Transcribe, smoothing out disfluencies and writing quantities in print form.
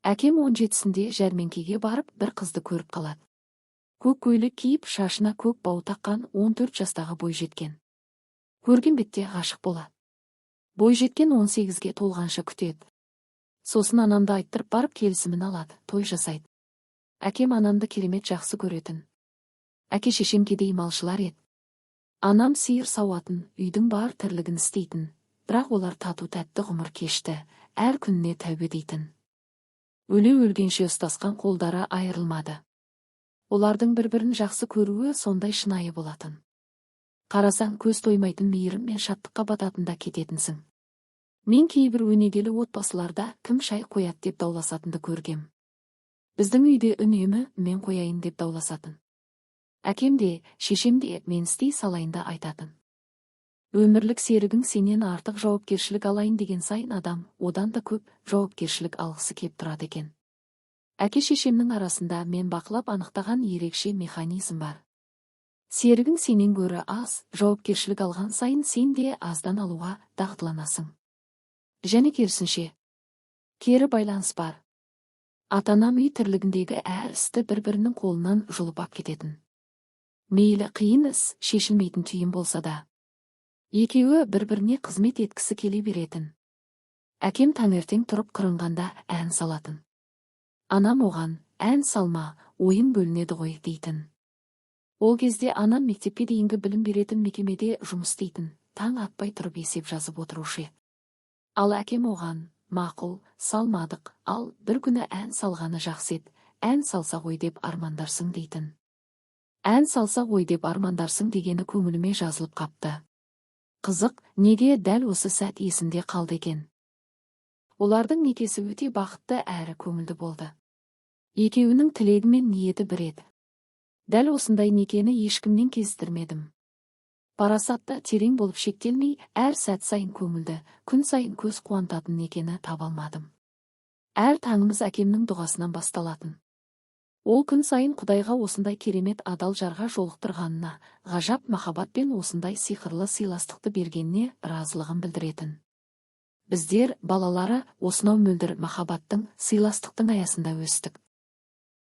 Әкем 17-сінде жәрмеңкеге барып, бір қызды көріп қалады. Көк көйлек киіп, шашына көк бау таққан 14 жастағы бойжеткен. Көрген бетте ғашық болады. Бойжеткен 18-ге толғанша күтеді. Сосын анамды айттырып барып, келісімін алады, той жасайды. Әкем анамды керемет жақсы көретін. Әке шешем кедей малшылар еді. Анам сиыр сауатын, үйдің бар тірлігін істейтін, бірақ олар тату тәтті ғұмыр кешті, әр күніне тәубе дейтін. Өле өлгенше ұстасқан қолдары айырылмады. Олардың бір-бірін жақсы көруі сондай шынайы болатын. Қарасаң, көз тоймайтын мейірім мен шаттыққа бататын да кететінсің. Мен кейбір өнегелі отбасыларда кім шай қояды деп дауласатынды көргем. Біздің үйде үнемі мен қояйын деп дауласатын. Әкем де, шешем де мен істей салайын да айтатын. Өмірлік серігің сенен артық жауапкершілік алайын деген сайын, адам одан да көп жауапкершілік алғысы кеп тұрады екен. Әке шешемнің арасында мен бақылап анықтаған ерекше механизм бар. Серігің сенен гөрі аз жауапкершілік алған сайын, сен де аздан алуға дағдыланасың. Және керісінше. Кері байланыс бар. Ата-анам үй тірлігіндегі әр істі бір-бірінің қолынан жұлып ап кететін. Мейлі қиын іс, шешілмейтін түйін болса да. Екеуі бір-біріне қызмет еткісі келе беретін. Әкем таңертең тұрып қырынғанда ән салатын. Анам оған: «Ән салма, ойын бөлінеді ғой», – дейтін. Ол кезде анам мектепке дейінгі білім беретін мекемеде жұмыс істейтін, таң атпай тұрып есеп жазып отырушы еді. Ал әкем оған: «Мақұл, салмадық, ал бір күні ән салғаны жақсы еді, ән салса ғой деп армандарсың», – дейтін. Ән салса ғой деп армандарсың дегені көңіліме жазылып қапты. Қызық, неге дәл осы сәт есімде қалды екен? Олардың некесі өте бақытты әрі көңілді болды. Екеуінің тілегі мен ниеті бір еді. Дәл осындай некені ешкімнен кездестірмедім. Парасатты терең болып шектелмей, әр сәт сайын көңілді, күн сайын көз қуантатын некені таба алмадым. Әр таңымыз әкемнің дұғасынан басталатын. Ол күн сайын Құдайға осындай керемет адал жарға жолықтырғанына, ғажап махаббат пен осындай сиқырлы сыйластықты бергеніне разылығын білдіретін. Біздер, балалары, осынау мөлдір махаббаттың, сыйластықтың аясында өстік.